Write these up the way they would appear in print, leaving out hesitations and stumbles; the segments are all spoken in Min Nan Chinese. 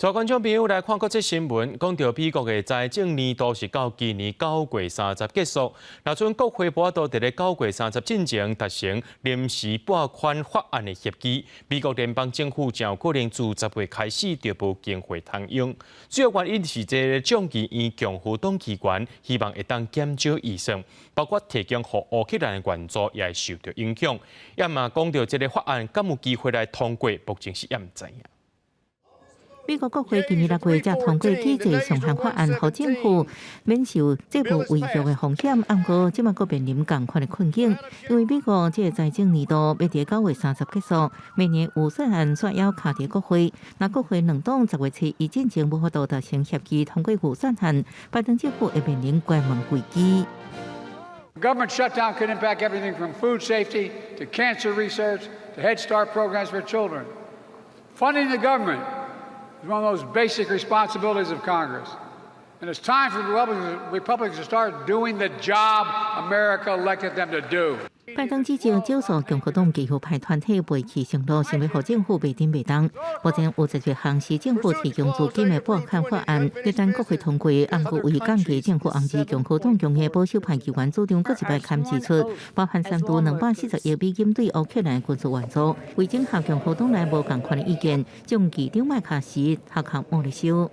帶觀眾朋友來看國際新聞，講著美國的財政年度是到今年9月30結束。若準國會無法度佇咧九月三十進前達成臨時撥款法案的協議，美國聯邦政府將有可能自10月開始就無經費通用。主要原因是這个眾議院共和黨機關希望會當減少預算，包括提供予烏克蘭的援助也會受著影響。也嘛講著這个法案敢有機會來通過，目前是猶毋知影。美國國會今年6月才通過經濟上限法案，予政府免受債務違約的風險。毋過，這馬閣面臨仝款的困境，因為美國這个財政年度欲佇9月30結束，明年預算案煞猶卡佇國會。若國會兩黨10月初一進前無法度達成協議通過預算案，拜登政府會面臨關門危機。 Government shutdown could impact everything from food safety to cancer research to Head Start programs for children. Funding the government is one of the most basic responsibilities of Congress. And it's time for Republicans to start doing the job America elected them to do. 拜登指責少數共和黨極右派團體背棄承諾，想欲予政府袂振袂動。目前有11項是政府提供資金的撥款法案，欲等國會通過，毋過為降低政府紅字，共和黨中的保守派議員主張閣一擺砍支出，包含三度240億美金對烏克蘭軍事援助。為整合共和黨內無仝款的意見，眾議長麥卡錫頭殼摸咧燒。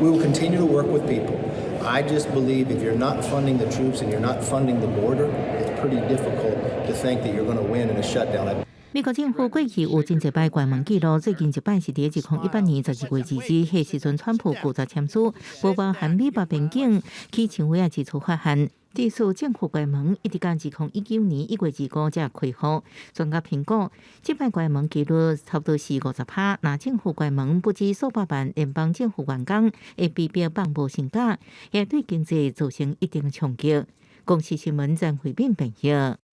We will continue to work with people. I just believe if you're not funding the troops and you're not funding the border, it's pretty difficult to think that you're going to win in a shutdown. 美國政府過去有真濟擺關門記錄，最近一擺是佇2018年12月22日，彼時陣川普拒絕簽署，無包含美墨邊境起牆圍仔支出法案。這次政府關門一直到2019年1月25才恢復。專家評估，這擺關門幾率差不多是50%。若政府關門，不止數百萬聯邦政府員工會被迫放無薪假，也對經濟造成一定衝擊。公視新聞張惠敏編譯。